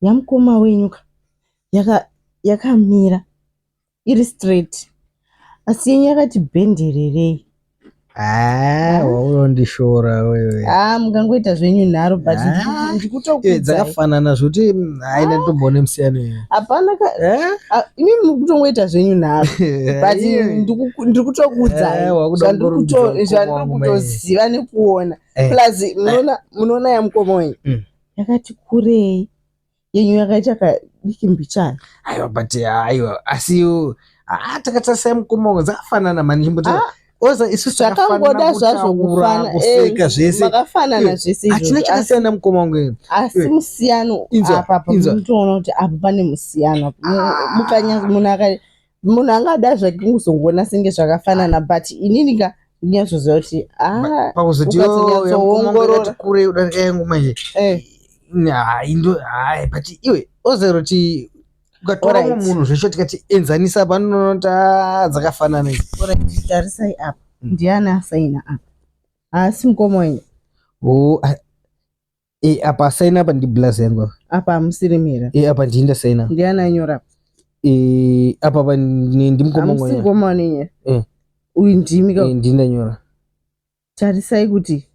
Yamukoma wenyu ka yakamira iri straight, asi yenyu yakati bhendererei. Ah, waunondishora wewe. Ah, mukangoita zvenyu nharo, but Ah. ndikutokudzai. Dzakafanana zvekuti haina tomboone musiyano iyoyo. Hapana ka. Eh? Ah, imimi muri kutongoita zvenyu nharo, but Iye. ndiri kutokuudzai Eh, wakuda kungorumbidza mukoma zvandiri wangu mai. kutoziva nekuona. Eh. Plus munoona yamukoma wenyu yakati kurei, yenyu yakaita kadiki mbichana. Aiwa, but aiwa, asi ah, takatarisa mukoma wangu, dzakafanana mani, chimboti Ah. oza isusu Zvakangoda takafanana zvazvo kutaura, kufana, kuseka, zvese. makafanana Eh, zvese hachina izvozvo, chakasiyana mukoma wangu ini. asi Eh. musiyano Inzwa, apa apa inzwa. munotoona kuti apa pane musiyano. Munhu angada zvake kuzongoona senge zvakafanana, but inini ka ndinyazoziva kuti ah, Pakuzoti ukazonyatsoongorora. yo yamukoma wangu yakati kurei kudarika yangu manje. Eh, Hai, ndo hai, but iwe oziva kuti ukatora Alright. mumwe munhu zvesho tikati enzanisa, panoona kuti ah, dzakafanana idzi. Alright, tarisai apa. Ndiani asaina apa? Haasi mukoma wenyu? Oh, ah, eh, apa asaina apa ndiblazi yangu apa. Apa hamusiri mira? Eh, apa ndini ndasaina. Ndiani anyora apa? Eh, apa pa ndimukoma wangu Hamusi anyora. mukoma wanenye? Eh. Uyu ndimi ka? Eh, ndini ndanyora. Tarisai kuti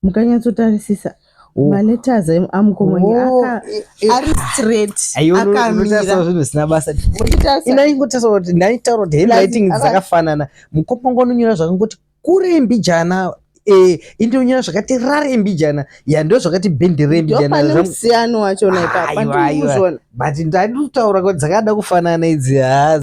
mukanyatsotarisisa Oh. maletters amukoma wenyu Oh, eh, eh. ari straight, Aiwa, unotarisa akamira. zvinhu zvisina basa. Muchitarisa- Inaingotarisa kuti ndaitaura kuti handwriting dzakafanana. Mukoma wangu anonyora zvakangoti kurei mbijana, eh, indonyora zvakati rarei mbijana, ya ndo zvakati bhenderei mbijana. Ndopane musiyano wachona ipapa. Aiwa, aiwa. Ndikuzviona. But ndandikutaura kuti dzakada kufanana idzi, ha.